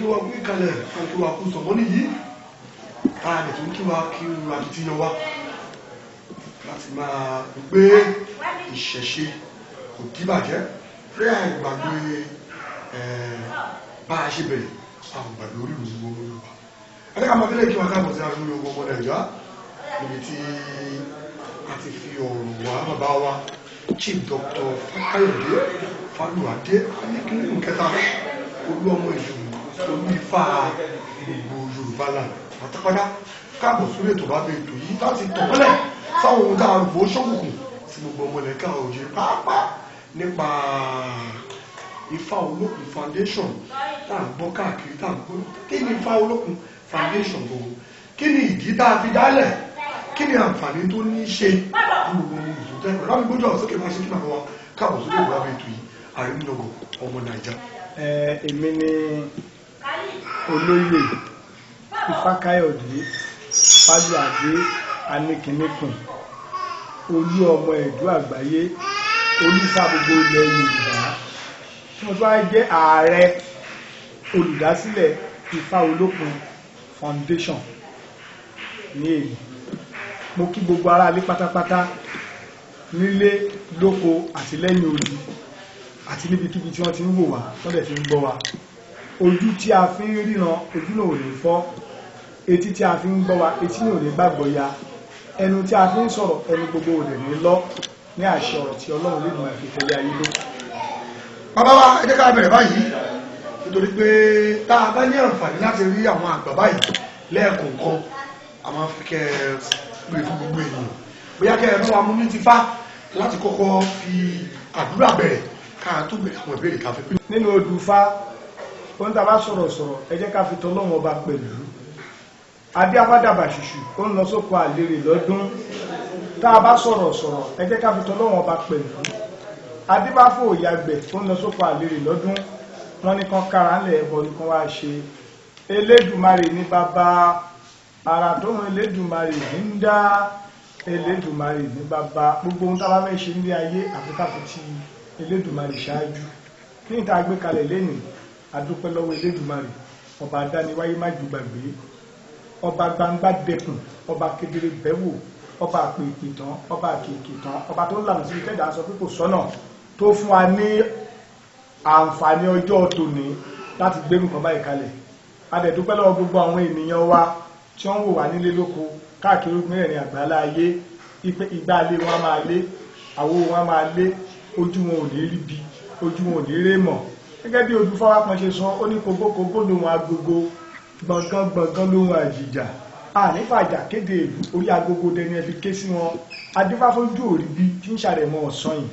Kí wa kú ìkàlẹ̀, à ń kí wa kú sọ̀mọ́ nìyí, tá a lè tún kí wa kí akitiyan wa láti máa gbé ìṣẹ̀ṣe kò díbàjẹ́ rí àìgbàgbé bá a ṣe bẹ̀rẹ̀ àwọn gbàgbé orí ìlú gbogbo Yorùbá. Ẹ jẹ́ ká máa fẹ́lẹ̀ kí wa káàbọ̀ sí aṣọ Yorùbá ọmọ Nàìjíríà níbi tí a ti fi ọ̀rọ̀ wá bàbá wa Chief Dr. Fákáyọ̀dé Fálúadé Aníkínní kẹta, olú ọmọ ìlú, olú Ifá gbogbo Yorùbá là pátápátá. Káàbọ̀ sórí ètò bá bẹ ètò yìí láti tọ̀mọ́lẹ̀ sáwọn ohun tá a rò bó ṣókùnkùn sí gbogbo ọmọ ilẹ̀ káàárọ̀ oòjíire, pàápàá nípa Ifá Olókun Foundation tá à ń gbọ́ káàkiri, tá à ń gbọ́. Kí ni Ifá Olókun Foundation gbogbo? Kí ni ìdí tá a fi dálẹ̀? Kí ni àǹfààní tó ní í ṣe fún gbogbo ohun ìlú tẹ́lẹ̀ láti gbójú ọ̀rọ̀ sókè? Máa ṣe kí màmá wa káàbọ̀ sórí ètò bá bẹ ètò yìí, Àrímúyangàn ọmọ Nàìjà. Èmi ni olóyè Ifákáyọ̀dé Fálúadé Aníkíníkùn, olú ọmọ ẹ̀dú àgbáyé, olúfà gbogbo ilẹ̀ Yorùbá, tí mo tún wá jẹ́ ààrẹ olùdásílẹ̀ Ifá Olókun Foundation ní èyí. Mo kí gbogbo aráalé pátápátá, nílé lóko àti lẹ́yìn odi àti níbikíbi tí wọ́n ti ń wò wá, wọ́n dẹ̀ ti ń gbọ́ wa. Ojú tí a fi ń ríran, ojú náà ò ní fọ́. Etí tí a fi ń gbọ́ wa, etí náà ò ní gbàgbọ́ ya. Ẹnu tí a fi ń sọ̀rọ̀, ẹnu gbogbo ò dẹ̀ ní lọ, ní àṣẹ ọ̀rọ̀ tí Ọlọ́run lè mọ̀ fi tẹ̀lé ayé ló. Bàbá wa, ẹ jẹ́ ká bẹ̀rẹ̀ báyìí, nítorí pé tá a bá ní àǹfààní láti rí àwọn àgbà báyìí lẹ́ẹ̀kọ̀ọ̀kan, a máa fi kẹ́ ẹ pè fún gbogbo ènìyàn. Bóyá kẹ́ ẹ bá wa mú ní ti Fá láti kọ́kọ́ fi àdúrà bẹ̀rẹ̀, ká tó bẹ̀rẹ̀ àwọn ìbéèrè ká fi pín. Nínú odù Ifá, ohun tá a bá sọ̀rọ̀ sọ̀rọ̀, ẹ jẹ́ ká fi tọ́lọ́run ọba pẹ̀lú. Adé afádàbà ṣùṣù, ó ń lọ sóko àlèrè lọ́dún. Tá a bá sọ̀rọ̀ sọ̀rọ̀, ẹ jẹ́ ká fi tọ́lọ́run ọba pẹ̀lú. Adébáfò òyàgbẹ̀, ó ń lọ sóko àlèrè lọ́dún. Wọ́n ní kan kára ńlẹ̀, ẹbọ ní kan wá ṣe. Elédùmarè ní bàbá, ara tó ń Elédùmarè ní ń dá. Elédùmarè ní bàbá. Gbogbo ohun tá a bá fẹ́ ṣe nílé ayé, àfi ká fi ti Elédùmarè ṣáájú. Kí ní tá a gbé kalẹ̀ lénìí? A dúpẹ́ lọ́wọ́ Elédùmarè, ọba adániwáyé má ju gbàgbé, ọba gbangba dẹkùn, ọba kedere bẹ́wò, ọba àpè ìpìtàn, ọba àkèké tán, ọba tó ń lànà síbi tẹ́dà sọ pé kò sọ́nà, tó fún wa ní àǹfààní ọjọ́ tòní láti gbé nǹkan báyìí kalẹ̀. A dẹ̀ dúpẹ́ lọ́wọ́ gbogbo àwọn ènìyàn wa tí wọ́n ń wò wá nílé lóko káàkiri ogun mẹ́rẹ̀ẹ̀rin àgbáńlá ayé, ipe ìgbà alé wọn á máa lé, àwo wọn á máa lé, ojú wọn ò ní rí bi, ojú wọn ò ní rí mọ̀. Gẹ́gẹ́ bí odù fáwa kan ṣe sọ, ó ní kogókogó lòun agogo, gbọ̀ngàn gbọ̀ngàn lòun àjìjà, ànífàjà kéde ìlú, orí agogo dẹni ẹ fi ké sí wọn. Adífáfojú òríbi tí ń ṣàrẹ̀mọ ọ̀sán yìí,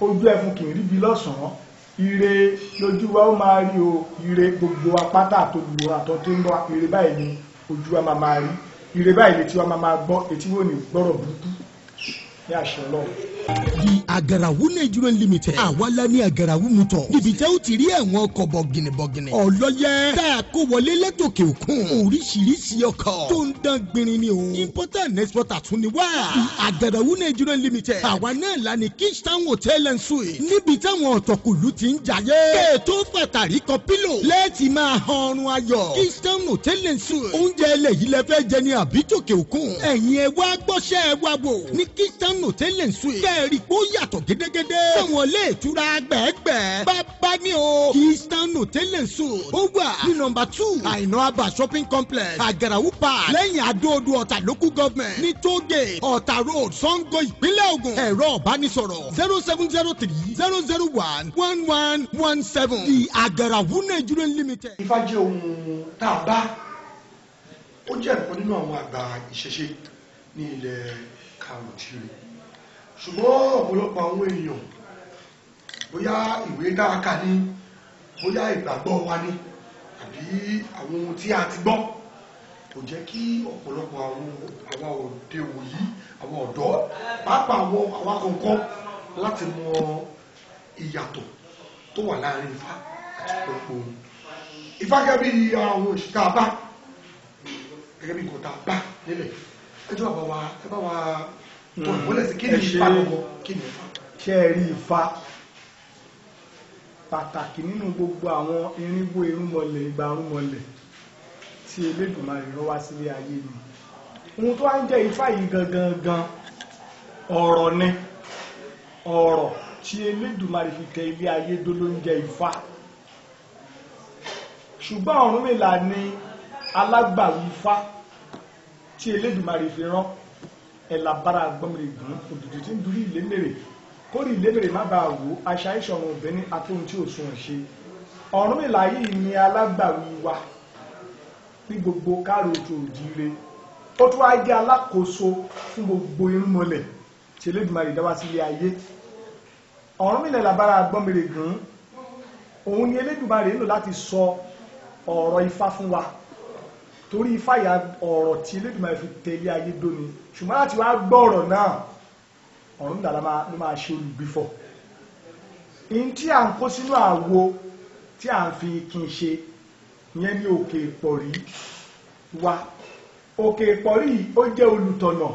ojú ẹfun kì í ríbi lọ́sàn-án. Ire lójú wa ó máa rí o, ire gbogbo apáta àtolùwò àtọ́ tó ń bọ̀. Ire báyìí ni ojú wa máa máa rí, ire báyìí létí wa máa máa gbọ́, etí wo ní gbọ́rọ̀ burúkú, ní àṣẹ Ọlọ́run. The Agarawu Nigeria Limited, àwa la ní Agarawu Motors, níbi tẹ́ ó ti rí ẹ̀wọ̀n ọkọ̀ bọ̀gìnìbọ̀gìnì ọlọ́yẹ tá a kó wọlé lẹ́tọ̀kẹ̀ òkun, oríṣiríṣi ọkọ̀ tó ń dán gbinrin ni o. Importer and exporter tún ni wá. The Agarawu Nigeria Limited, àwa náà la ní Kingstown Hotel and Suites, níbi táwọn ọ̀tọ̀kùlú ti ń jayé. Kẹ́ẹ̀tó fàtàrí kan pílò lẹ́ẹ̀tì máa han ọrùn ayọ̀. Kingstown Hotel and Suites, oúnjẹ ilẹ̀ yìí lẹ fẹ́ jẹ ní àbí tòkè òkun? Ẹ̀yin ẹ wá gbọ́ṣẹ́ ẹ wá wò ní Kingstown Hotel and Suites, kẹ́ẹ̀rí kó yàtọ̀ gédégédé sáwọn ilé ìtura gbẹ̀ẹ́gbẹ́ bàbá ní o. Kingstown Hotel and Suites, ó wà ní nọ́mbà 2, Àìná Abba Shopping Complex, Àgàràwù Park, lẹ́yìn Adó-Odò, Ọ̀tà Local Government, ní Tógè Ọ̀tà Road, Sango, ìpínlẹ̀ Ògùn. Ẹ̀rọ ìbánisọ̀rọ̀ 07030011117. The Àgàràwù Nigeria Limited. Ifá jẹ́ ohun tá a bá, ó jẹ́ ẹ̀kọ́ nínú àwọn àgbà ìṣẹ̀ṣe ní ilẹ̀ káàrọ̀, ṣùgbọ́n ọ̀pọ̀lọpọ̀ àwọn èèyàn, bóyá ìwé dára ní, bóyá ìgbàgbọ́ wa ní, àbí àwọn ohun tí a ti gbọ́, kò jẹ́ kí ọ̀pọ̀lọpọ̀ àwọn àwa òde wòyí, àwọn ọ̀dọ́ pàápàá, àwọn àwọn akọ̀ọ̀kan láti mọ ìyàtọ̀ tó wà láàrin Ifá àti ọ̀pọ̀lọpọ̀ ohun. Ifá gẹ́gẹ́ bí àwọn òṣìṣẹ́ a bá, gẹ́gẹ́ bí nǹkan tá a bá nílẹ̀, ẹ jọ̀ọ́ bàbá wa, ẹ bá wa tó ìmọ́lẹ̀ sí kí ni Ẹ ṣé. Ifá gbogbo, kí ni Ifá? Ṣé ẹ rí Ifá? Pàtàkì nínú gbogbo àwọn irinwó irúnmọlẹ̀, igba irúnmọlẹ̀ tí Elédùmarè rán wá sílé ayé ni. Ohun tó wá ń jẹ́ Ifá yìí gangan gan ọ̀rọ̀ ni, ọ̀rọ̀ tí Elédùmarè fi tẹ ilé ayé dó ló ń jẹ́ Ifá. Ṣùgbọ́n Ọ̀rúnmìlà ni alágbàwí Ifá tí Elédùmarè fi rán. Ẹ̀là bára gbọ́mìrìgún òdùdù tí ń durí ìlémèrè kórì ìlémèrè má bàa wò, àṣà ìṣọ̀run obìnrin atóhun tí ò sunwọ̀n ṣe. Ọ̀rúnmìlà yìí ni alágbàwí wa ní gbogbo káàró tó òjíire. Ó tún wá jẹ́ alákòóso fún gbogbo irúnmọlẹ̀ tí Elédùmarè dá wá sílé ayé. Ọ̀rúnmìlà làbára gbọ́mìrìgún, òun ni Elédùmarè ń lò láti sọ ọ̀rọ̀ Ifá fún wa, torí Ifá yà ọ̀rọ̀ tí Elédùmarè fi tẹ̀lé ayé dóni. Ṣùgbọ́n láti wá gbọ́ ọ̀rọ̀ náà, Ọ̀rúnmìlà ló máa ṣe olùgbìfọ̀. Ihun tí à ń kó sínú àwo tí à ń fi ikin ṣe ìyẹn ní òkè ìpọ̀rí wa. Òkè ìpọ̀rí ó jẹ́ olùtọ̀nà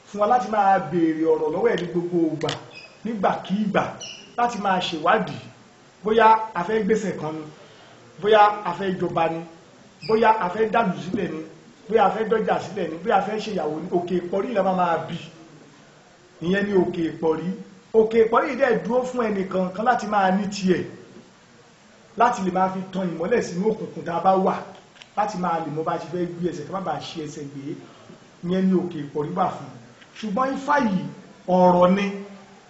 fún wa láti máa béèrè ọ̀rọ̀ lọ́wọ́ ẹ̀ ní gbogbo ìgbà, nígbàkígbà, láti máa ṣèwádìí bóyá a fẹ́ gbèsè kan ni, bóyá a fẹ́ jọba ni, bóyá a fẹ́ dàlù sílẹ̀ ni, bóyá a fẹ́ dọ́jà sílẹ̀ ni, bóyá a fẹ́ ṣèyàwó ni. Òkè ìpọ̀rí la máa bí. Ìyẹn ní òkè ìpọ̀rí. Òkè ìpọ̀rí yìí dẹ̀ dúró fún ẹnìkankan láti máa ní tiẹ̀, láti lè máa fi tan ìmọ́lẹ̀ sínú òkùnkùn tá a bá wà, láti máa lè mọ bá ṣe fẹ́ gbé ẹsẹ̀ ká má bàa ṣe ẹsẹ̀ gbé. Ìyẹn ní òkè ìpọ̀rí wà fún. Ṣùgbọ́n Ifá yìí ọ̀rọ̀ ni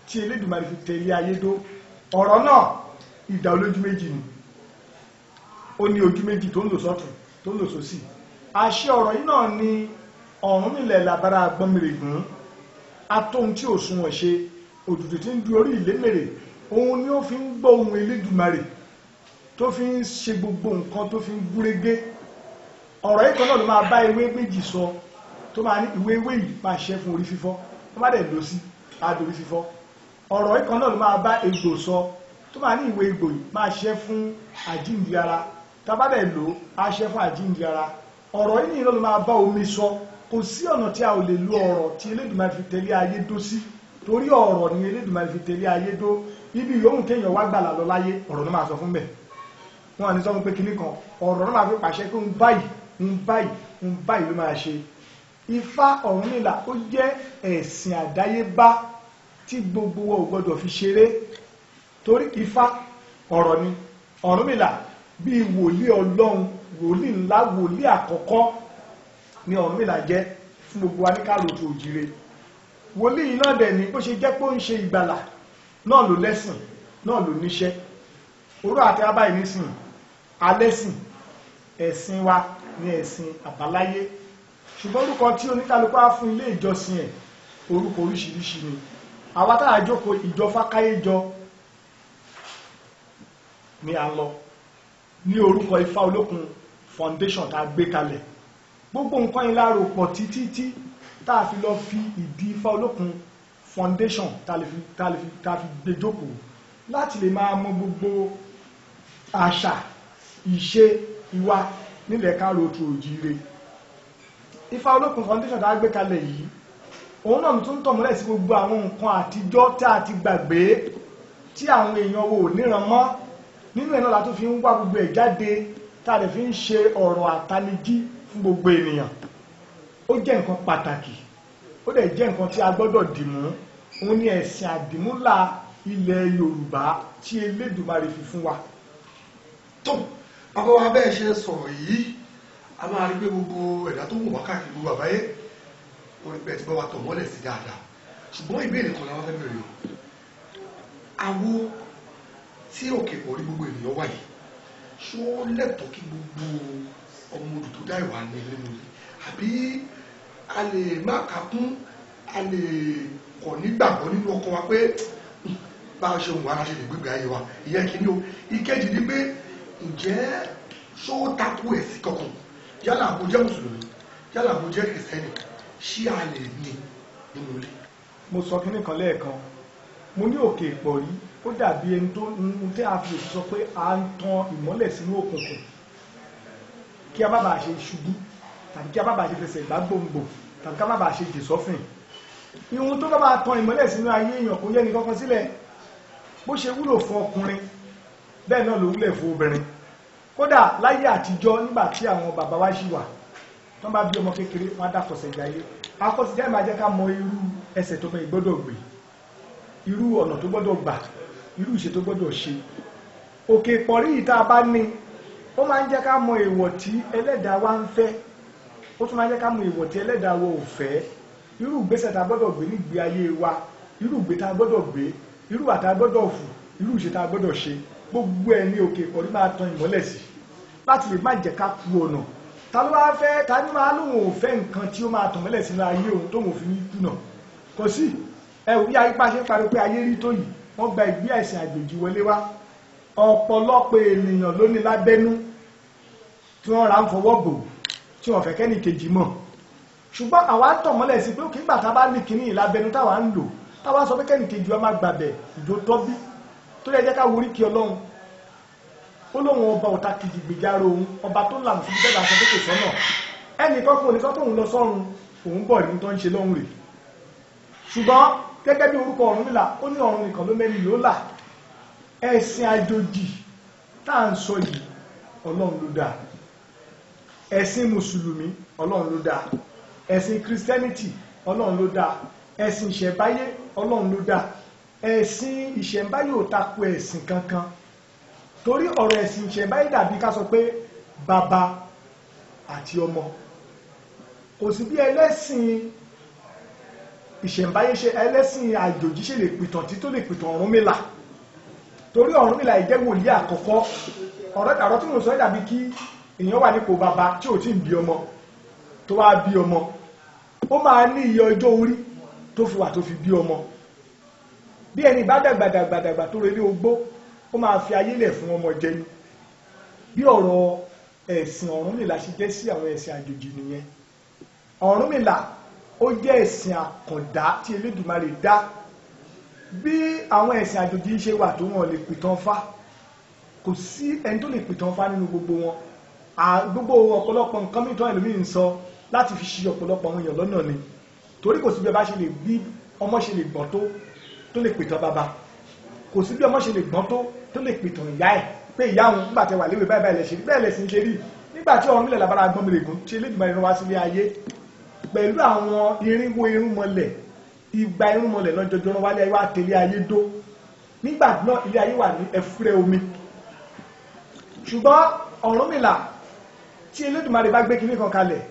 tí Elédùmarè fi tẹ̀lé ayé dó. Ọ̀rọ̀ náà ìdá olójú méjì ni, ó ní ojú méjì tó ń lò sọ́tún tó ń lò sósì. Àṣẹ ọ̀rọ̀ yìí náà ni Ọ̀rúnmìlà làbára gbọ́mìrìgún atóhun tí ò sunwọ̀n ṣe, òdùdù tí ń du orí ìlémèrè. Òun ni ó fi ń gbọ́ ohùn Elédùmarè tó fi ń ṣe gbogbo nǹkan tó fi ń gúrégé. Ọ̀rọ̀ yìí kan náà ló máa bá ewé méjì sọ, tó máa ní ìwé ewé yìí máa ṣe fún orí fífọ́, tó má dẹ̀ lọ sí adò orí fífọ́. Ọ̀rọ̀ yìí kan náà ló máa bá egbò sọ, tó máa ní ìwé egbò yìí máa ṣe fún àjíǹde ara, tá bá dẹ̀ lò á ṣe fún àjíǹde ara. Ọ̀rọ̀ yìí nìyẹn ló máa bá omi sọ. Kò sí ọ̀nà tí a ò lè lo ọ̀rọ̀ tí Elédùmarè fi tẹ̀lé ayé dó sí, torí ọ̀rọ̀ ni Elédùmarè fi tẹ̀lé ayé dó. Ibi yòówù kéèyàn wá gbàlà lọ láyé, ọ̀rọ̀ ló máa sọ fún bẹ̀. Wọn à ní sọ fún pé kinní kan, ọ̀rọ̀ ló máa fi pàṣẹ pé ń báyìí ń báyìí ń báyìí ló máa ṣe. Ifá Ọ̀rúnmìlà ó jẹ́ ẹ̀sìn àdáyébá tí gbogbo wa ò gbọdọ̀ fi ṣeré, torí Ifá ọ̀rọ̀ ni. Ọ̀rúnmìlà bíi wòlíì Ọlọ́run, wòlíì ńlá, wòlíì àkọ́kọ́ ni Ọ̀rúnmìlà jẹ́ fún gbogbo wa ní káàró tó òjìire. Wòlíì yìí náà dẹ̀ ni bó ṣe jẹ́ pé ó ń ṣe ìgbàlà náà ló lẹ́sìn náà ló níṣẹ́. Orú àti abáyé nísìn alẹ́sìn, ẹ̀sìn wa ní ẹ̀sìn àbáláyé. Ṣùgbọ́n orúkọ tí oníkálukú á fún ilé ìjọsìn ẹ̀ orúkọ oríṣiríṣi ni. Àwa tá a jókòó ìjọ Fákáyéjọ ni à ń lọ ní orúkọ Ifá Olókun Foundation tá a gbé kalẹ̀. Gbogbo nǹkan yìí láàrò pọ̀ títí tí tá a fi lọ fi ìdí Ifá Olókun Foundation tá a fi gbé jókòó láti lè máa mọ gbogbo àṣà ìṣe ìwà nílẹ̀ káàró tó òjíire. Ifá Olókun Foundation tá a gbé kalẹ̀ yìí, òun náà tún tọ̀ mọ́lẹ̀ sí gbogbo àwọn nǹkan àtijọ́ tá a ti gbàgbé tí àwọn èèyàn wo ò níran mọ́. Nínú ẹ̀ náà la tún fi ń wá gbogbo ẹ̀ jáde tá a lè fi ń ṣe ọ̀rọ̀ àtanijí fún gbogbo ènìyàn. Ó jẹ́ nǹkan pàtàkì, ó dẹ̀ jẹ́ nǹkan tí a gbọ́dọ̀ dìmú. Òun ni ẹ̀sìn àdìmúlà ilẹ̀ Yorùbá tí Elédùmarè fi fún wa. Tó bàbá wa bẹ́ẹ̀ ṣe sọ̀rọ̀ yìí, a máa rí pé gbogbo ẹ̀dá tó wù wá káàkiri gbogbo àbáyé wọ́n rí pé ẹ ti bá wa tọ̀ mọ́lẹ̀ sí dáadáa. Ṣùgbọ́n ìbéèrè kan la wá fẹ́ bèrè o. Àwo tí òkè orí gbogbo ènìyàn wà yìí, ṣó lẹ́tọ̀ọ́ kí gbogbo ọmọ odò tó dá ìwà ní nínú yìí, àbí a lè má kà kún, a lè kọ̀ nígbàgbọ́ nínú ọkọ wa pé bá a ṣe òun ara ṣe lè gbégbé ayé wa? Ìyẹn kìíní o. Ìkejì ni pé ǹjẹ́ ṣó takò ẹ̀sìn kankan, yálà bó jẹ́ mùsùlùmí, yálà bó jẹ́ kìrìsìtẹ́nì, ṣé a lè ní nínú ilé? Mo sọ kínní kan lẹ́ẹ̀kan, mo ní òkè ìpọ̀rí ó dàbí ẹni tó ń tẹ́ a fi sọ pé à ń tan ìmọ́lẹ̀ sínú òkùnkùn kí a má bàa ṣe ṣubú, tàbí kí a má bàa ṣe fẹsẹ̀ gbá gbòǹgbò, tàbí ká má bàa ṣe jèsọ́fìn. Ihun tó bá máa tan ìmọ́lẹ̀ sínú ayé èèyàn kò yẹ ní kankan sílẹ̀. Bó ṣe wúlò fún ọkùnrin Bẹ́ẹ̀ náà ló wúlẹ̀ fún obìnrin. Kódà láyé àtijọ́, nígbà tí àwọn bàbá wa ṣì wà, tó bá bí ọmọ kékeré, wọn á dá kọsẹ̀jáyé. Akọsẹ̀jáyé máa jẹ́ ká mọ irú ẹsẹ̀ tó mọ ìgbọ́dọ̀ gbé, irú ọ̀nà tó gbọ́dọ̀ gbà, irú ìṣe tó gbọ́dọ̀ ṣe. Òkè ìpọ̀rí yìí tá a bá ní, ó máa ń jẹ́ ká mọ èèwọ̀ tí ẹlẹ́dàá wa ń fẹ́, ó tún máa ń jẹ́ ká mọ èèwọ̀ tí ẹlẹ́dàá wa ò fẹ́, irú ìgbésẹ̀ tá a gbọ́dọ̀ gbé nígbé ayé wa, irú ìgbé tá a gbọ́dọ̀ gbé, irú àtà gbọ́dọ̀ fù, irú ìṣe tá a gbọ́dọ̀ ṣe. Gbogbo ẹ̀ ní òkè ìpọ̀rí máa tan ìmọ́lẹ̀ sí láti lè má jẹ́ ká ku ọ̀nà. Ta ló wá fẹ́, ta ní máa lóun ò fẹ́ nǹkan tí ó máa tàn mọ́lẹ̀ sínú ayé òun tóun ò fi ní kùnà? Kò sí. Ẹ wò bí ayípa ṣe ń pariwo pé ayé rí tó yìí, wọ́n gba ìgbé ẹ̀sìn àjòjì wọlé wá. Ọ̀pọ̀lọpọ̀ ènìyàn ló ní lábẹ́nú tí wọ́n ra ń fọwọ́ bò, tí wọ́n fẹ́ kẹ́nì kejì mọ̀. Ṣùgbọ́n àwa ń tàn mọ́lẹ̀ sí pé òkè ìgbà tá a bá ní kinní yìí lábẹ́nú táwa ń lò, táwa sọ pé kẹ́nì kejì wa má gbàbẹ̀ ìjó tọ́bí tó lè jẹ́ ká worí kí Ọlọ́run. Ó lóun ọba ọ̀tá kejì gbèjáro òun, ọba tó lànà fún bẹ́ẹ̀ lásán tó kò sọ́nà. Ẹnì kan kò ní sọ pé òun lọ sọ́run, òun bọ̀ ní tó ń ṣe lọ́hùn rè. Ṣùgbọ́n gẹ́gẹ́ bí orúkọ Ọ̀rúnmìlà, ó ní ọ̀run nìkan ló mẹ́ni yóò là. Ẹ̀sìn àjòjì tá à ń sọ yìí, Ọlọ́run ló dá. Ẹ̀sìn mùsùlùmí, Ọlọ́run ló dá. Ẹ̀sìn Christianity, Ọlọ́run ló dá. Ẹ̀sìn ìṣẹ̀báyé, Ọlọ́run ló dá. Ẹ̀sìn ìṣẹ̀báyé ò tako ẹ̀sìn kankan, torí ọ̀rọ̀ ẹ̀sìn ìṣẹ̀báyé dàbí ká sọ pé bàbá àti ọmọ. Kò sí bí ẹlẹ́sìn ìṣẹ̀mbáyé ṣe, ẹlẹ́sìn àjòjì ṣe lè pìtàn tí tó lè pìtàn Ọ̀rúnmìlà, torí Ọ̀rúnmìlà ìjẹ́ wòlíì àkọ́kọ́. Ọ̀rọ̀ tààrọ̀ tí mo sọ dàbí kí èèyàn wà nípò bàbá tí ò tí ì bí ọmọ, tó wá bí ọmọ, ó máa ní iye ọjọ́ orí tó fi wà tó fi bí ọmọ. Bí ẹni bá dàgbà dàgbà dàgbà tó relé ogbó, ó máa fi ayé lẹ̀ fún ọmọ jẹ ni. Bí ọ̀rọ̀ ẹ̀sìn Ọ̀rúnmìlà ṣe jẹ́ sí àwọn ẹ̀sìn àjòjì nìyẹn. Ọ̀rúnmìlà ó jẹ́ ẹ̀sìn àkàndá tí Elédùmarè dá. Bí àwọn ẹ̀sìn àjòjì ṣe wà tó, wọn lè pìtàn fá. Kò sí ẹni tó lè pìtàn fá nínú gbogbo wọn. Gbogbo ọ̀pọ̀lọpọ̀ nǹkan mìíràn ẹlòmíì ń sọ láti fi ṣi ọ̀pọ̀lọpọ̀ àwọn èèyàn lọ́nà ni, torí kò sí bí ọba ṣe lè bí ọmọ ṣe lè gbọ́n tó lè pìtàn bàbá. Kò sí bí ọmọ ṣe lè gbọ́n tó lè pìtàn ìyá ẹ̀ pé ìyá òun nígbà tẹ wà léwe báyìí báyìí lẹ̀ ṣe rí, bẹ́ẹ̀ lẹ̀ sì ń ṣe rí. Nígbà tí Ọ̀rúnmìlà làbára gbọ́n mi lè gùn tí Elédùmarè rán wá sílé ayé pẹ̀lú àwọn irinwó irúnmọlẹ̀, igba irúnmọlẹ̀ lọ́jọ́jọ́ rán wálé ayé wá tẹ̀lé ayé dó. Nígbà náà ilé ayé wà ní ẹ̀fúrẹ́ omi. Ṣùgbọ́n Ọ̀rúnmìlà tí Elédùmarè bá gbé kinní kan kalẹ̀,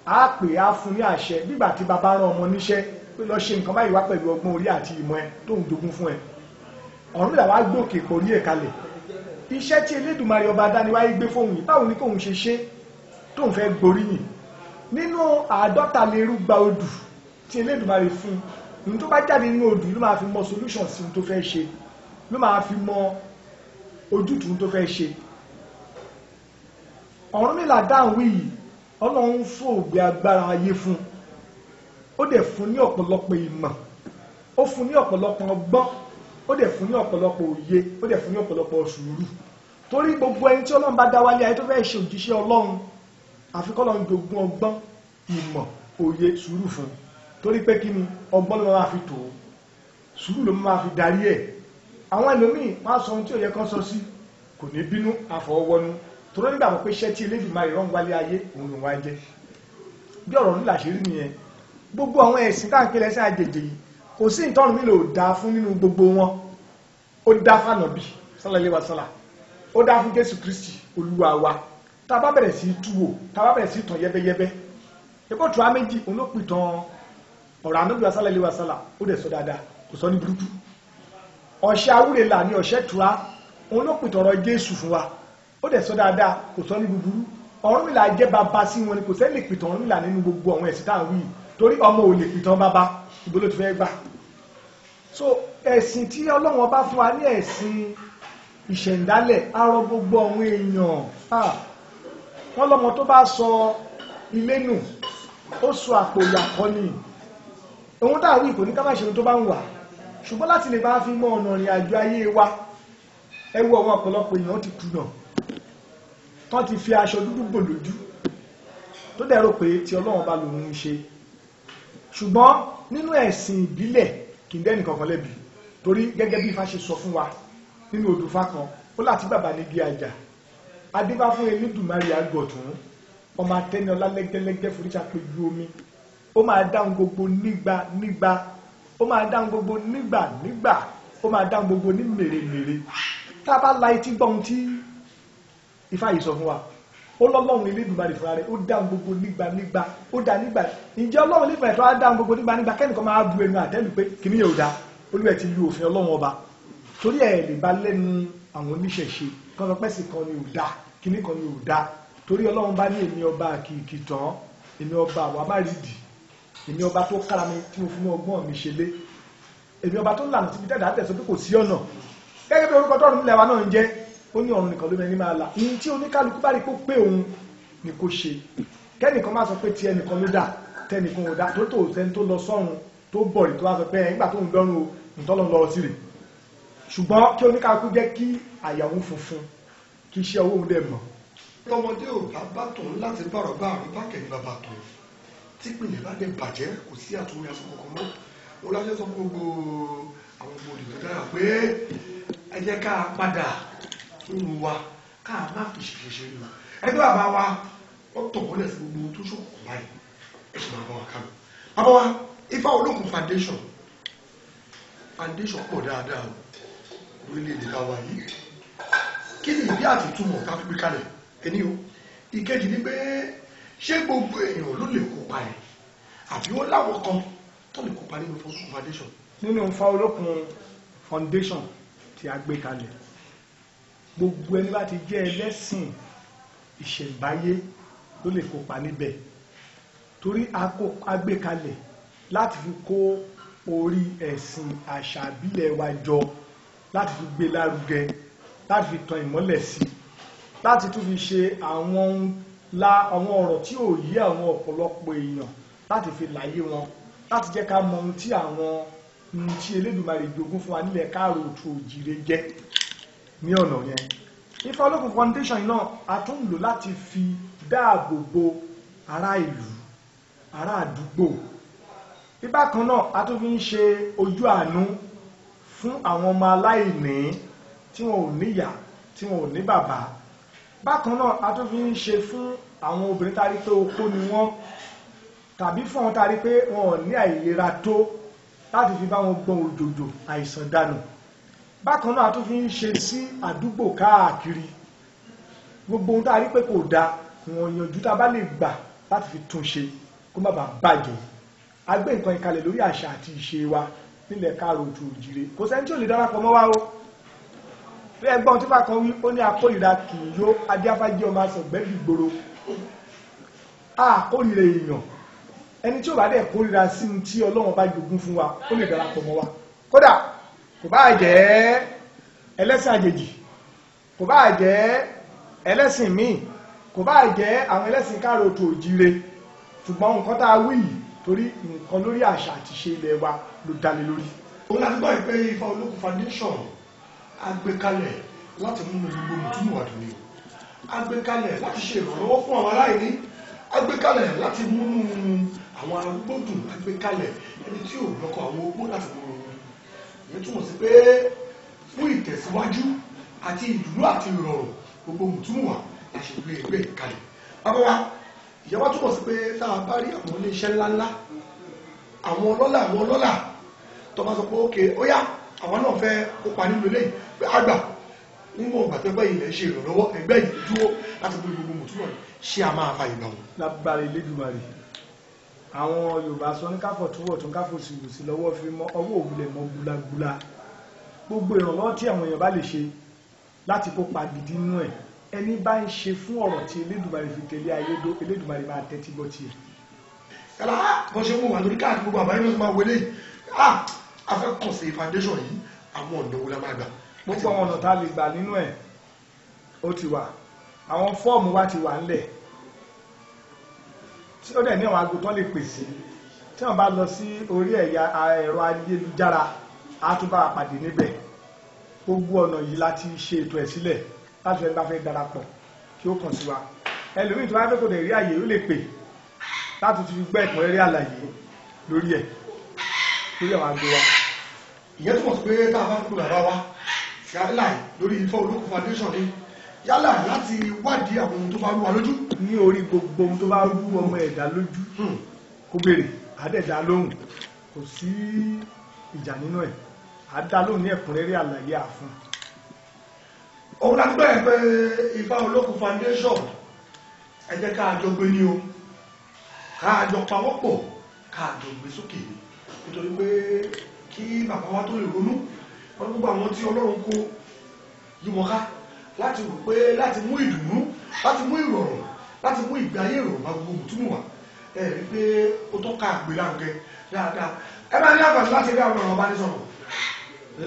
á pè á fún ní àṣẹ nígbà tí bàbá rán ọmọ níṣẹ́ pé lọ ṣe nǹkan báyìí wá pẹ̀lú ọgbọ́n orí àti ìmọ̀ ẹ tó ń jogún fún ẹ. Ọ̀rúnmìlà wá gbé òkè ìpòrí ẹ̀ kalẹ̀. Iṣẹ́ tí Elédùmarè ọba dániwáyé gbé fóun yìí, báwo ni kóun ṣe ṣe tóun fẹ́ gboríyìn nínú 150 odù tí Elédùmarè fún un? Tó bá jáde nínú odù ló máa fi mọ solution sí ohun tó fẹ́ ṣe, ló máa fi mọ ojútùú tó fẹ́ ṣe. Ọ̀rúnmìlà dáhùn wí yìí, Ọlọ́run fún ògbé agbára ayé fún un, ó dẹ̀ fún ní ọ̀pọ̀lọpọ̀ ìmọ̀, ó fún ní ọ̀pọ̀lọpọ̀ ọgbọ́n, ó dẹ̀ fún ní ọ̀pọ̀lọpọ̀ òye, ó dẹ̀ fún ní ọ̀pọ̀lọpọ̀ sùúrù. Torí gbogbo ẹni tí Ọlọ́run bá dá wálé ayé tó fẹ́ ṣe òjíṣẹ́ Ọlọ́run, àfi k'Ọlọ́run jogún ọgbọ́n, ìmọ̀, òye, sùúrù fún un. Torí pé kí ni? Ọgbọ́n ló máa fi tò ó, sùúrù ló máa fi darí ẹ̀. Àwọn ẹlòmíì wọ́n á sọ ohun tí ò yẹ kán sọ sí, kò ní bínú, àfọwọ́wọ́nú, torí nígbàgbọ́ pé iṣẹ́ tí Elédùmarè rán wálé ayé òun lòun wá jẹ́. Bí ọ̀rọ̀ nílà ṣe rí nìyẹn. Gbogbo àwọn ẹ̀sìn tá à ń pè lẹ́sìn àjèjì yìí, kò sí ìtọ́run mi lò dá fún nínú gbogbo wọn. Ó dá fànàbì sallallahu alaihi wasallam, ó dá fún Jésù Kristi Olúwa wa. Tá a bá bẹ̀rẹ̀ sí í túwò, tá a bá bẹ̀rẹ̀ sí í tàn yẹ́bẹ́yẹ́bẹ́, ebó tó a méjì òun ló pìtàn ọ̀rọ̀ ànábì sallallahu alaihi wasallam, ó dẹ̀ sọ dáadáa, kò sọ ní burúkú. Ọ̀ṣẹ́ awúrelà ní ọ̀ṣẹ́ tura, òun ló pìtàn ọ̀rọ̀ Jésù fún wa, ó dẹ̀ sọ dáadáa, kò sọ ní búburú. Ọ̀rúnmìlà jẹ́ bàbá sí wọn ni. Kò sẹ́ni lè pìtàn Ọ̀rúnmìlà nínú gbogbo àwọn ẹ̀sìn tá à ń wí, torí ọmọ ò lè pìtàn bàbá, ìbò ló ti fẹ́ gbà. So ẹ̀sìn tí Ọlọ́run ọba fún wa ní ẹ̀sìn ìṣẹ̀ǹdálẹ̀, arọ gbogbo àwọn èèyàn. Wọ́n lọ́mọ tó bá sọ ilé nù, ó sọ àpò ìyàkọ́ ni. Ohun tá à wí kò ní ká má ṣe ohun tó bá ń wà, ṣùgbọ́n láti lè máa fi mọ ọ̀nà ìrìn àjò ayé wa. Ẹ wo àwọn ọ̀pọ̀lọpọ̀ èèyàn ti kùnà tán, ti fi aṣọ dúdú bò lójú, tó dẹ̀ rò pé tí Ọlọ́run bá lòun ń ṣe. Ṣùgbọ́n nínú ẹ̀sìn ìbílẹ̀, kì í dẹ́nì kankan lẹ́bi, torí gẹ́gẹ́ bí Ifá ṣe sọ fún wa nínú odù Ifá kan, Ó láti bàbá nígi àjà adébá fún Elédùmarè àgọ̀tún ọmọ atẹ́niọlá lẹ́gẹ́lẹ́gẹ́ foríṣà péjú omi. Ó máa dáhùn gbogbo nígbà nígbà, ó máa dáhùn gbogbo nígbà nígbà, ó máa dáhùn gbogbo ní mèremère. Tá a bá la etí gbọ́ ohun tí Ifá yìí sọ fún wa, ó lọ́lọ́run Elédùmarè fúnra rẹ̀ ó dáhùn gbogbo nígbà nígbà, ó dá nígbà. Ǹjẹ́ Ọlọ́run Elédùmarè tó wá dáhùn gbogbo nígbà nígbà, kẹ́nìkan máa bu ẹnu àtẹ́lù pé kìnìún yóò dá? Olúwẹ̀ ti lu òfin Ọlọ́run ọba. Torí ẹ̀ lè bá lẹ́nu àwọn oníṣẹ̀ṣe kan sọ pẹ́sì kan ni ò dá, kìnì kan ni ò dá. Torí Ọlọ́run bá ní èmi ọba kìkì tán, èmi ọba àwa má rí dì, èmi ọba tó kára mi tí mo fi mú ọgbọ́n mi ṣe lé, èmi ọba tó lànà síbi dáadáa tẹ̀sán pé kò sí ọ̀nà. Gẹ́gẹ́ bí orúkọ tọ́run nílẹ̀ wa náà ń jẹ́, ó ní ọ̀run nìkan ló mẹ́ni máa là. Ìyìn tí oníkálukú bá rí kó pé òun ni kò ṣe. Kẹ́nìkan má sọ pé tí ẹnìkan ló dà, tẹnìkan ò dá, tó tó sẹ́ni tó lọ sọ́run tó bọ̀ rí tó wá sọ pé ẹ̀ ńgbà tó ń dọ́run o, ntọ́lọ́ lọ sí rè. Ṣùgbọ́n kí oníkálukú jẹ́ kí àyà òun funfun, kí iṣẹ́ owó òun dẹ̀ mọ̀. Tọmọdé ò bá bá tòun láti bọ̀rọ̀ bá àrùn bá kẹ̀yìn bàbá tòun, tí ìpìlẹ̀ bá dé bàjẹ́ kò sí àtúnwé aṣọ kankan mọ́. Ó lájọ́ sọ fún gbogbo àwọn ọmọ olùdó dára pé ẹ jẹ́ ká padà nínú wa, ká má fi ṣẹ̀ṣẹ̀ ṣe rí wa. Ẹgbẹ́ bàbá wa wọ́n tọ̀ mọ́lẹ̀ sí gbogbo tó ṣòkòkò báyìí, ẹ sì máa bá wa kánú. Bàbá wa, Ifá Olókun Foundation pọ̀ dáadáa lórílẹ̀‐èdè táwa yìí. Kí ni ìdí àti ìtumọ̀ ká fi gbé kalẹ̀? Ẹni o. Ìkejì ni pé ṣé gbogbo èèyàn ló lè kópa ẹ̀, àbí ó láwọn kan tó lè kópa nínú Ifá Olókun Foundation? Nínú Ifá Olókun Foundation tí a gbé kalẹ̀, gbogbo ẹni bá ti jẹ́ ẹlẹ́sìn ìṣẹ̀ǹbáyé ló lè kópa níbẹ̀. Torí a gbé kalẹ̀ láti fi kó orí ẹ̀sìn àṣà ìbílẹ̀ wa jọ, láti fi gbé lárugẹ, láti fi tan ìmọ́lẹ̀ sí, láti tún fi ṣe àwọn ọ̀rọ̀ tí ò yé àwọn ọ̀pọ̀lọpọ̀ èèyàn, láti fi láyé wọn, láti jẹ́ ká mọ ohun tí àwọn ohun tí Elédùmarè jogún fún wa nílẹ̀ káàró òtún òjìrè jẹ́ ní ọ̀nà yẹn. Ifá Olókun Foundation náà a tún lò láti fi dáàbò bo ará ìlú, ará àdúgbò. Bákan náà a tún fi ń ṣe ojú àánú fún àwọn ọmọ aláìní tí wọn ò níyà, tí wọn ò ní bàbá. Bákan náà a tún fi ń ṣe fún àwọn obìnrin tá a rí pé opó ni wọ́n, tàbí fún àwọn tá a rí pé wọn ò ní àìlera tó, láti fi bá wọn gbọ́n òjòjò àìsàn dànù. Bákan náà a tún fi ń ṣe sí àdúgbò káàkiri. Gbogbo ohun tá a rí pé kò dáa, ìwọ̀n ìyànjú tá a bá lè gbà láti fi tún ṣe kó má bàa bàjẹ́. A gbé nǹkan ìkalẹ̀ lórí àṣà àti ìṣe wa nílẹ̀ káàró ojú òjìrè. Kò sẹ́ni tí ò lè darapọ̀ mọ́ wa o. Bí ẹgbọ́n tí fàkan wí, ó ní akórìíra kì í yó, adíáfájẹ́ ọmọ asọ̀gbẹ́bí gbòòrò. A kórìíra èèyàn. Ẹni tí ò bá dẹ̀ kórìíra sí ní tí Ọlọ́run bá jogún fún wa, ó lè darapọ̀ mọ́ wa. Kódà kò bá jẹ́ ẹlẹ́sìn àjèjì, kò bá jẹ́ ẹlẹ́sìn míì, kò bá jẹ́ àwọn ẹlẹ́sìn káàró ojú òjìrè. Ṣùgbọ́n nǹkan tá a wí yìí, torí nǹkan lórí àṣà àti ìṣe ilẹ̀ wa ló dá lé lórí. Òun láti gbọ́ pé Ifá Olókun Foundation a gbé kalẹ̀ láti mú gbogbo mùtúmùwà dùn ní o. A gbé kalẹ̀ láti ṣe ìrànlọ́wọ́ fún àwọn aláìní. A gbé kalẹ̀ láti múnú àwọn arúgbó dùn. A gbé kalẹ̀ ẹni tí ò lọ́kọ àwọn opó láti múnú wọn. Ìyẹn túmọ̀ sí pé fún ìtẹ̀síwájú àti ìdùnnú àti ìrọ̀rùn gbogbo mùtúmùwà la ṣe gbé ẹgbẹ́ kalẹ̀. Bàbá wa, ìyẹn wá túmọ̀ sí pé tá a bá rí àwọn iléeṣẹ́ ńláńlá, àwọn ọlọ́lá tó bá sọ pé ókè ó yá, àwọn náà fẹ́ kópa nínú eléyìí, pé àgbà níwọ̀n ìgbà tẹ́gbẹ́ ilẹ̀ ṣe ìrànlọ́wọ́ ẹgbẹ́ yìí dúró láti gbé gbogbo mùtúmọ̀ yìí, ṣé a máa fa ìgbà wọn? Lágbára Elédùmarè, àwọn Yorùbá sọ ní káfọ̀ túwọ̀ tún káfọ̀ sí ìwòsí lọ́wọ́ fi mọ́ ọwọ́ òwúlẹ̀ mọ́ gbulagbula. Gbogbo ìrànlọ́wọ́ tí àwọn èèyàn bá lè ṣe láti kópa gidi nínú ẹ̀, ẹni bá ń ṣe fún ọ̀rọ̀ tí Elédùmarè fi tẹ̀lé ayé dó, Elédùmarè máa tẹ́tí gbọ́ tiẹ̀. Yàrá bọ́n ṣe mú wà lórí káàkiri gbogbo àbáyé náà máa wọlé yìí, a fẹ́ kàn sí foundation yìí, àwọn ọ̀nà wo la máa gbà? Gbogbo àwọn ọ̀nà tá a lè gbà nínú ẹ̀ ó ti wà, àwọn fọ́ọ̀mù wa ti wà ńlẹ̀ tí ó dẹ̀ ní àwọn aago tán lè pèsè. Tí wọ́n bá lọ sí orí ẹ̀yà ẹ̀rọ ayélujára, á tún bá wa pàdé níbẹ̀. Gbogbo ọ̀nà yìí láti ṣe ètò ẹ̀ sílẹ̀ láti ẹni bá fẹ́ darapọ̀ kí ó kàn sí wa. Ẹlòmíì tó bá fẹ́ kò dẹ̀ rí àyè ó lè pè láti fi gbọ́ ẹ̀kúnrẹ́rẹ́ àlàyé lórí ẹ̀, lórí àwọn aago wa. Ìyẹn túmọ̀ sí pé tá a bá ń pè bàbá wa Yálà lórí Ifá Olókun Foundation ni, yálà láti wádìí àwọn ohun tó bá rú wa lójú. Ní orí gbogbo ohun tó bá rú ọmọ ẹ̀dá lójú, kó béèrè, àdẹ̀dá lóhùn, kò sí ìjà nínú ẹ̀, àdá lóhùn ní ẹ̀kúnrẹ́rẹ́ àlàyé àfún. Òun láti bẹ̀rẹ̀ pé Ifá Olókun Foundation, ẹ jẹ́ ká jọ gbé ní o, ká jọ pawọ́pọ̀, ká jọ gbé sókè ní, nítorí pé kí bàbá wa tó lè ronú wọn, gbogbo àwọn tí Ọlọ́run kó yí wọn ká láti rò pé láti mú ìdùnnú, láti mú ìrọ̀rùn, láti mú ìgbé ayé ìrọ̀rùn bá gbogbo mùtúmù wa. Ẹ rí pé ó tọ́ ká gbé lárugẹ dáadáa. Ẹ máa ní àǹfààní láti rí àwọn ọ̀rọ̀ ọba-ní-sọ̀rọ̀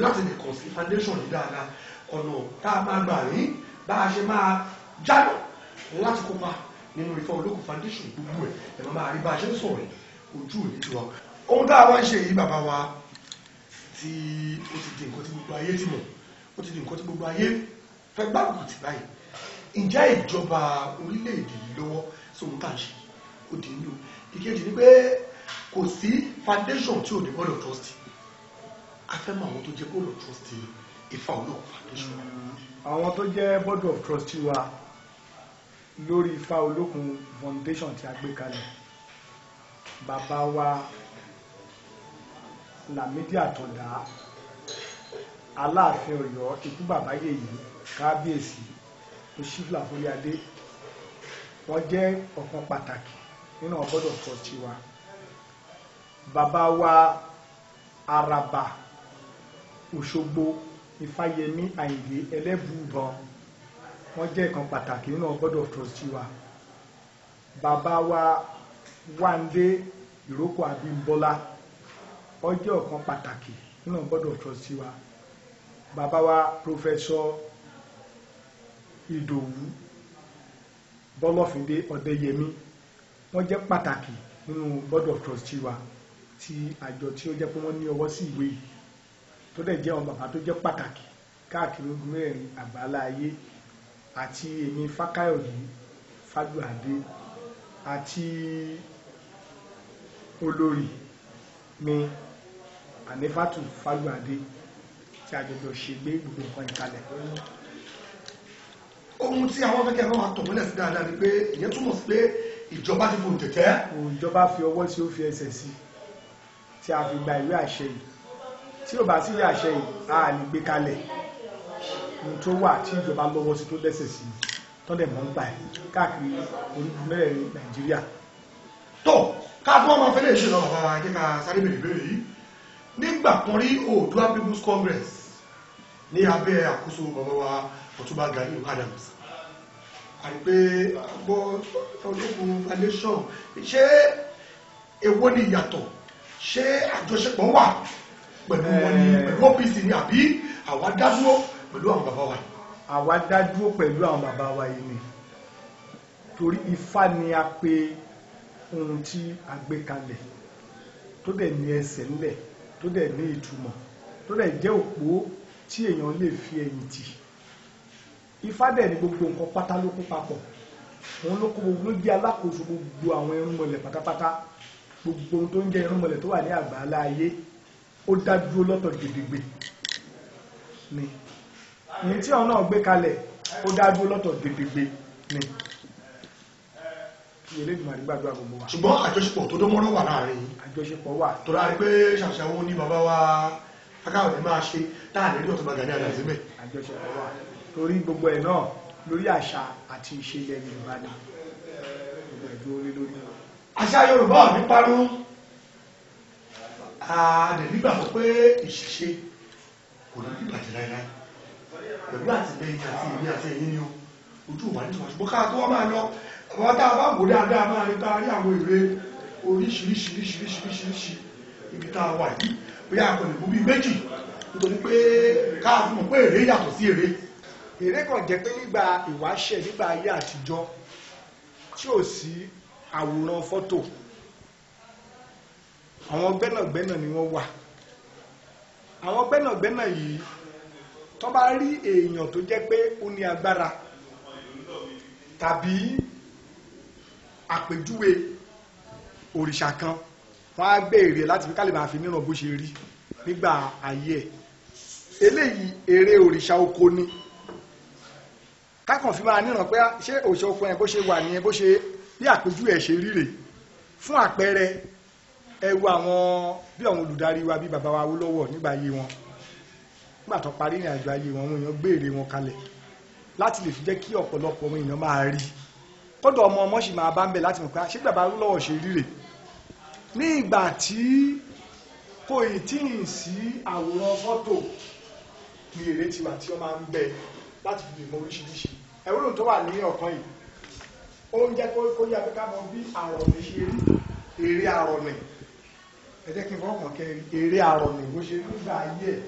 láti lè kàn sí foundation yìí dáadáa, ọ̀nà tá a máa gbà rí bá a ṣe máa jánà láti kópa nínú Ifá Olókun Foundation, gbogbo ẹ̀ ẹ̀ máa rí bá a ṣe ń sọ̀rọ̀ yìí ojú òní tiwa. Ohun tá a wá ń ṣe yìí, bàbá wa, tí ó ti di nǹkan tí gbogbo ayé ti mọ̀, ó ti di nǹkan tí gbogbo ayé fẹ́ gbárùkù tì báyìí, ǹjẹ́ ìjọba orílẹ̀-èdè yìí lọ́wọ́ sóhun tá à ń ṣe? Ó di inú ìkejì ni pé kò sí foundation tí ò ní board of trustee. A fẹ́ mọ àwọn tó jẹ́ board of trustee Ifá Olókun Foundation. Àwọn tó jẹ́ board of trustee wa lórí Ifá Olókun Foundation tí a gbé kalẹ̀, bàbá wa Lámídì Àtàndá, Aláàfin Ọ̀yọ́, ikú bàbá yèyí, kábíyèsí Òṣìfìlà Fúríadé, wọ́n jẹ́ ọ̀kan pàtàkì nínú àwọn board of trustee wa. Bàbá wa Àràbà Òṣogbo, Ifáyẹmí Àyìndé Ẹlẹ́bùúbọn, wọ́n jẹ́ ìkan pàtàkì nínú àwọn board of trustee wa. Bàbá wa Wándé Ìrókò Abímbọ́lá, wọ́n jẹ́ ọ̀kan pàtàkì nínú àwọn board of trustee wa. Bàbá wa Professor Ìdòwú Bọ́lọ́fíndé Ọ̀dẹ́yẹmí, wọ́n jẹ́ pàtàkì nínú board of trustee wa, ti àjọ tí ó jẹ́ pé wọ́n ní ọwọ́ sí ìwé yìí, tó dẹ̀ jẹ́ àwọn bàbá tó jẹ́ pàtàkì káàkiri ogun mẹ́rin àgbáńlá ayé, àti èmi Fákáyọ̀dé Fájùadé àti olórí mi Ànífàtù Fájùadé, tí a jọjọ ṣe gbé gbogbo nǹkan ìkalẹ̀. Ohun tí àwọn fẹ́kẹ́ bá wa tọ̀ mọ́lẹ̀ sí dáadáa ni pé ìyẹn túmọ̀ sí pé ìjọba ti fohùn tẹ̀tẹ́. Ìjọba fi ọwọ́ sí, ó fi ẹsẹ̀ sí, tí a fi gba ìwé àṣẹ yìí. Tí ò bá sí ìwé àṣẹ yìí, a lè gbé kalẹ̀. Ohun tó wà tí ìjọba lọ́wọ́ sí, tó lẹ́sẹ̀ sí, tọ́lẹ̀ mọ́ ń gbà ẹ̀ káàkiri orígun mẹ́rẹ̀ẹ̀rin Nàìjíríà. Tó ká tó wọn máa fẹ́ lè ṣe lọ, bàbá wa, jẹ́ ká sáré bèrè bèrè yìí. Nígbà kan rí, Oòduà People's Congress ní abẹ́ àkóso bàbá wa Ọ̀túnba Gani Adams, àti pé àgbọ̀ Olókun Foundation, ṣé èwo ni ìyàtọ̀? Ṣé àjọṣepọ̀ wà pẹ̀lú wọn ní, pẹ̀lú OPC ní, àbí àwa dá dúró pẹ̀lú àwọn bàbá wa yìí? Àwa dá dúró pẹ̀lú àwọn bàbá wa yìí ni, torí Ifá ni a pe ohun tí a gbé kalẹ̀, tó dẹ̀ ní ẹsẹ̀ ńlẹ̀, tó dẹ̀ ní ìtumọ̀, tó dẹ̀ jẹ́ òpó tí èèyàn lè fi ẹ̀yìn tì. Ifá dẹ̀ ní gbogbo nǹkan pátá ló kó papọ̀. Òun ló kó gbogbo, ló jẹ́ alákòóso gbogbo àwọn irúnmọlẹ̀ pátápátá, gbogbo ohun tó ń jẹ́ irúnmọlẹ̀ tó wà ní àgbáńlá ayé. Ó dá dúró lọ́tọ̀ gidigbe ni. Ní tí ọ̀nà náà gbé kalẹ̀, ó dá dúró lọ́tọ̀ gidigbe ni. Kí Elédùmarè gbàdúrà gbogbo wa. Ṣùgbọ́n àjọṣepọ̀ tó dán mọ́rán wà láàrin yìí? Àjọṣepọ̀ wà. Tó dáa pé ṣàṣàwó ní bàbá wa Fákáyọ̀dé máa ṣe táà ní rí Ọ̀túnba Gani Adams mẹ́. Àjọṣepọ̀ wà, torí gbogbo ẹ̀ náà lórí àṣà àti ìṣe ilẹ̀ Yorùbá ni gbogbo ẹ̀ dúró lé lórí. Àṣà Yorùbá ò ní parun. A dẹ̀ nígbàgbọ́ pé ìṣẹ̀ṣe kò ní bàjẹ́ láéláé pẹ̀lú àtìlẹ́yìn àti èmi àti ẹ̀yin ni o. Ojú wa nítorí, ṣùgbọ́n ká tó wá máa lọ, àwọn tá a bá wò dáadáa máa rí tá a rí àwọn ère oríṣiríṣiríṣiríṣiríṣi ibi tá a wà yìí. Bóyá a kò lè mú bíi méjì, nítorí pé ká fún un pé ère yàtọ̀ sí ère. Ère kàn jẹ́ pé nígbà ìwáṣẹ̀, nígbà ayé àtijọ́ tí ò sí àwòrán fọ́tò, àwọn gbẹ́nàgbẹ́nà ni wọ́n wà. Àwọn gbẹ́nàgbẹ́nà yìí, tó bá rí èèyàn tó jẹ́ pé ó ní agbára tàbí àpèjúwe òrìṣà kan, wọ́n á gbé ère láti fi ká lè máa fi níran bó ṣe rí nígbà ayé ẹ̀. Eléyìí, ère òrìṣà oko ni. Kákan fi máa níran pé ṣé òrìṣà oko yẹn, bó ṣe wà nìyẹn, bó ṣe bí àpèjúwe ẹ̀ ṣe rí rèé. Fún àpẹẹrẹ, ẹ wo àwọn bí àwọn olùdarí wa, bí bàbá wa Awólọ́wọ̀ nígbà ayé wọn, nígbà tó parí ìrìn àjò ayé wọn, àwọn èèyàn gbé ère wọn kalẹ̀ láti lè fi jẹ́ kí ọ̀pọ̀lọpọ̀ àwọn èèyàn máa rí, kódà ọmọ ọmọ sì máa bá ń bẹ̀ láti mọ̀ pé ṣé bàbá Awólọ́wọ̀ ṣe rí rèé. Ní ìgbà tí kò ì tí ì sí àwòrán fọ́tò ní ère tiwa tí wọ́n máa ń bẹ láti fi lè mọ oríṣiríṣi ẹ̀wúrò tó wà ní ọ̀kan yìí. Ó ń jẹ́ kó yá pé ká mọ bí àrọ̀nì ṣe rí, ère àrọ̀nì. Ẹ jẹ́ kí n fọwọ́ kàn kẹrin ère àrọ̀nì bó ṣe rí nígbà ayé ẹ̀,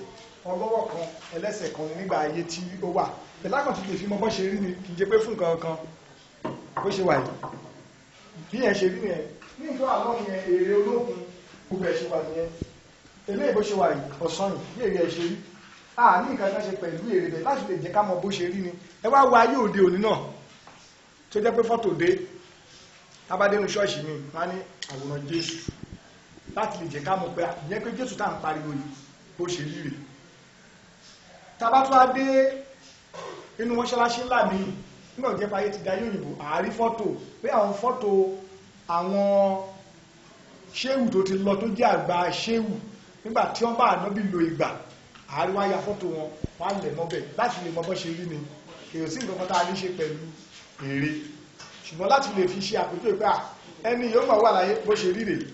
ọlọ́wọ́ kan, ẹlẹ́sẹ̀ kan nígbà ayé tí ó wà. Pẹ̀lákan ti lè fi mọ bó ṣe rí ni, kì í jẹ́ pé fún nǹkan kan bó ṣe wà yìí, bí ẹ ṣe rí nìyẹn. Ní ìjọ àlọ́ yẹn, ère olókun, gbogbo ẹ̀ ṣe wà nìyẹn. Eléyìí, bó ṣe wà yìí, ọ̀sán yìí, bí ère ẹ̀ ṣe rí, a ní nǹkan kan ṣe pẹ̀lú ère bẹ̀ láti lè jẹ́ ká mọ bó ṣe rí ni. Ẹ wá wo ayé òde òní náà tó jẹ́ pé fọ́tò dé. Tábádénú ṣọ́ọ̀ṣì mi, wọ́n á ní àwòrán Jésù láti lè jẹ́ ká mọ̀ pé ìyẹn pé Jésù tá à ń pariwo yìí, bó ṣe rí rèé. Tábá tó á dé inú mọ́ṣáláṣí ńlá mi nígbà tó jẹ́ pé ayé ti da yóò àárí fọ́tò, pé àwọn fọ́tò àwọn ṣéwù tó ti lọ, tó jẹ́ àgbà ṣéwù nígbà tí wọ́n bá ànábì lo ìgbà àárí, wá ya fọ́tò wọn, wọ́n á lẹ̀ mọ́bẹ̀ láti lè mọ bọ́ ṣe rí ni. Kèrò sí nǹkan kan tá a ní ṣe pẹ̀lú ère, ṣùgbọ́n láti lè fi ṣe àpèjúwe pé ẹni yóò mọ̀ wà láyé, bó ṣe rí rèé.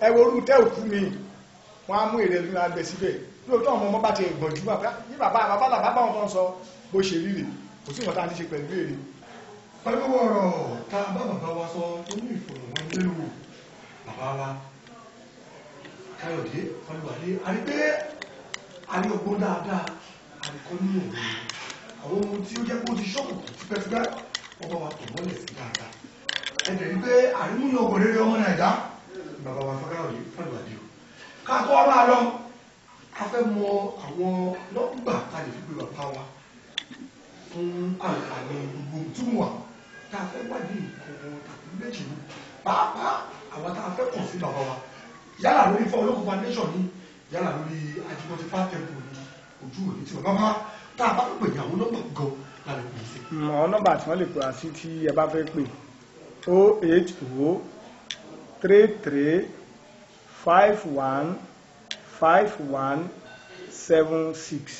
Ẹ wo orú tẹ́ òkú mi, wọ́n á mú ère lónìí àgbẹ̀ síbẹ̀. Lóòótọ́, àwọn ọmọ bá ti gbọ̀njú wà pé ní bàbá bàbá làbá báwọn tó ń sọ, bó ṣe rí rèé. Kò sí nǹkan tá a ní ṣe pẹ̀lú ère. Pẹ̀lú ọ̀rọ̀ tá a bá bàbá wa sọ nínú ìfọ̀rọ̀wánilẹ́nuwò bàbá wa Káyọ̀dé Fálúwalé, a rí pé a rí ọgbọ́n dáadáa, a rí kọ́ nínú òun àwọn ohun tí ó jẹ́ pé ó ti ṣọ́kù tipẹ́tipẹ́, wọ́n bá wa tọ̀ mọ́lẹ̀ sí dáadáa. Ẹ dẹ̀ rí pé àrímúyàn ọgbọ̀n rere ọmọ Nàìjà bàbá wa Káyọ̀dé Fálúwalé o. Ká tó wá máa lọ, a fẹ́ mọ àwọn nọ́mbà tá a lè fi gbé bàbá wa fún àǹfààní gbogbo túmọ̀ tá a fẹ́ wádìí nǹkan tàbí méjì wò, pàápàá àwọn tá a fẹ́ kàn sí bàbá wa, yálà lórí Ifá Olókun Foundation ni, yálà lórí Ajímọ́tífá Temple ni, ojú òní tí bàbá wa tá a bá pè ní àwọn nọ́mbà gan la lè pè sí. Àwọn nọ́mbà tí wọ́n lè pè wá sí tí ẹ bá fẹ́ pè: 08033515176.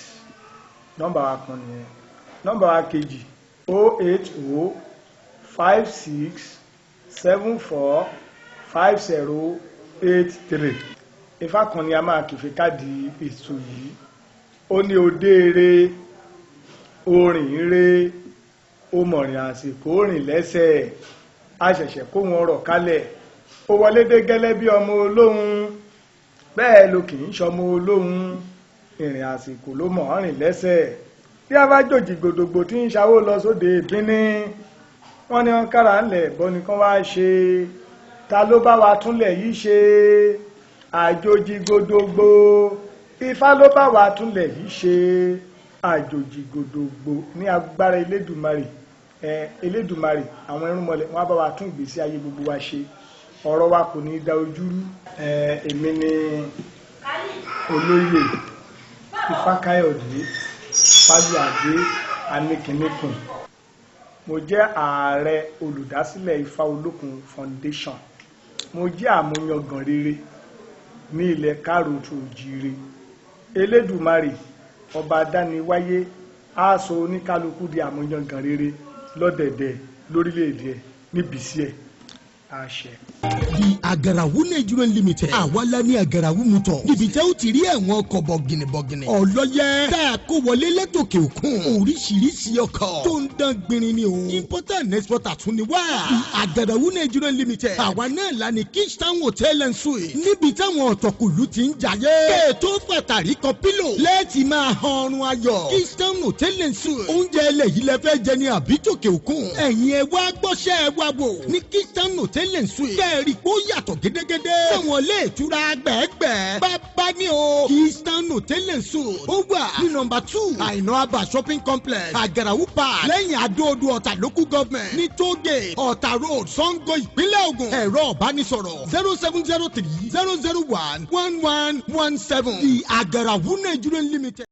Nọ́mbà wa kan nìyẹn. Nọ́mbà wa kejì: 08056745083. Ifá kan ni a máa kìfẹ́ káàdì ètò yìí. Ó ní òde eré orin ire, ó mọ̀rìn àsìkò rìn lẹ́sẹ̀, a ṣẹ̀ṣẹ̀ kó wọn rọ̀ kalẹ̀, ó wọlé dé gẹ́lẹ́ bí ọmọ olóhùn, bẹ́ẹ̀ ló kì í ṣọmọ olóhùn, ìrìn àsìkò ló mọ̀ ọ́ rìn lẹ́sẹ̀. Bí a bá jòjì gbòdògbò tí ń ṣàwó lọ sóde ìbíní, wọ́n ní wọn kára ńlẹ̀ bọ́ nìkan wá ṣe. Ta ló bá wa túnlẹ̀ yìí ṣe? Àjòjì gbòdògbò. Ifá ló bá wa túnlẹ̀ yìí ṣe, àjòjì gbòdògbò. Ní agbára Elédùmarè, ẹ Elédùmarè, àwọn irúnmọlẹ̀ wọn á bá wa tún ìgbésí ayé gbogbo wa ṣe, ọ̀rọ̀ wa kò ní í da ojú rú. Ẹ èmi ni olóyè Ifákáyọ̀dé Fálúadé Aníkíníkùn. Mo jẹ́ ààrẹ olùdásílẹ̀ Ifá Olókun Foundation. Mo jẹ́ àmúyangàn rere ní ilẹ̀ káàròtù òjìire. Elédùmarè ọba adániwáyé á sọ oníkálukú di àmúyangàn rere lọ́dẹ̀dẹ̀ lórílẹ̀‐èdè ẹ̀ níbísí ẹ̀ àṣẹ. The Agarawu Nigerian Limited. Àwa la ní Agarawu Motors. Níbi tẹ́ ó ti rí ẹ̀wọ̀n ọkọ̀ bọ̀gìnìbọ̀gìnì, ọlọ́yẹ tá a kó wọlé lẹ́tòkè òkun. Oríṣiríṣi ọkọ̀ tó ń dán gbinrin ni o. Importer and exporter tún ni wá. The Agarawu Nigerian Limited. Àwa náà la ní Kingstown Hotel and Suites. Níbi táwọn ọ̀tọ̀kùlú ti ń jayé. Kéètò pàtàkì kan pílò. Lẹ́ẹ̀tì máa han ọrùn ayọ̀. Kingstown Hotel and Suites. Oúnjẹ ẹlẹ̀ yìí lẹ fẹ́ jẹ ní àbítòkè òkun? Ẹ̀yin ẹ wá gbọ́ṣẹ́ ẹ wá wò. Ní Kingstown Hotel and Suites. Kẹ́ẹ̀rì kó yàtọ̀ gédégédé. Sáwọn ilé ìtura gbẹ̀ẹ́gbẹ́. Bàbá ní o. Kingstown Hotel and Suites. Ó wà ní nọ́mbà 2, Àìná Abba Shopping Complex, Àgàràwù Park, lẹ́yìn Adó-Odò, Ọ̀tà Local Government, ní Tógè, Ọ̀tà Road, Sango, Ìpínlẹ̀ Ògùn. Ẹ̀rọ ìbánisọ̀rọ̀: 07030011117. The Àgàràwù Nigerian Limited.